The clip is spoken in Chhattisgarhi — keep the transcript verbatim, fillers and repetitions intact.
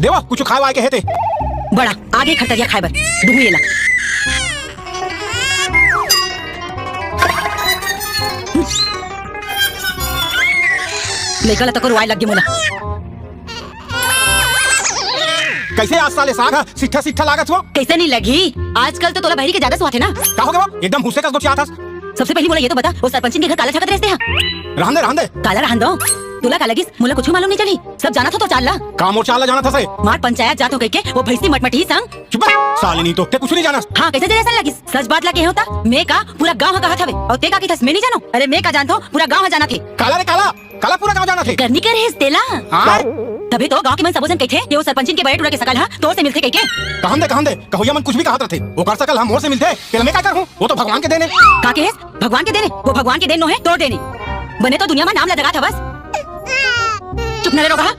देवा, कुछ खाए वाए के हे ते? बड़ा, आगे खरतरिया खाए बर। दुहू एला। लइका ला तको रोवाए लग गे मोला। कइसे आज साले साग ह सिट्ठा सिट्ठा लागत हो? कइसे नहीं लगी? आजकल तो तोला बहरी के ज्यादा सुहाथे ना। का हो गे वो? एकदम हुसे कस गोठियात हस। सबसे पहली मोला ये तो बता, वो सरपंचिन के घर काला झांकत रहिस ते हा? रहन दे, रहन दे। काला रहन दो। तोला का लगिस? मोला कुछ मालूम नहीं चली। सब जानत हो तो चाल ला। का मोर चाल ला जानत हस रे? मार पंचायत जात हो कहिके वो भैंसी मटमटी संग। चुप बे, साले नहीं तो ते कुछ नहीं जानस। हाँ, कइसे तेरे अइसन लगिस? सच बात ला कहे होता, मैं का पूरा गांव ह कहत हवे। अउ ते का कहिथस, मैं नहीं जानो? अरे मैं का जानथो, पूरा गांव ह जानत हे। काला रे काला, काला पूरा गांव जानत हे। करनी कर हेस तेला। हाँ? तभे तो गांव के मन सबो झन कहिथे कि वो सरपंचिन के बड़े टूरा के सकल ह तोर से मिलथे कहिके। कहन दे, कहन दे, कहोइया मन कुछ भी कहत रथे। ओकर सकल ह मोर से मिलथे, तेला मैं का करहूं? वो तो भगवान के देन हे। का कहेस? भगवान के देन हे? वो भगवान के देन नो हे, तोर देन हे। बने तो दुनिया म नाम ला जगात हवस। चुप न रे रोगहा।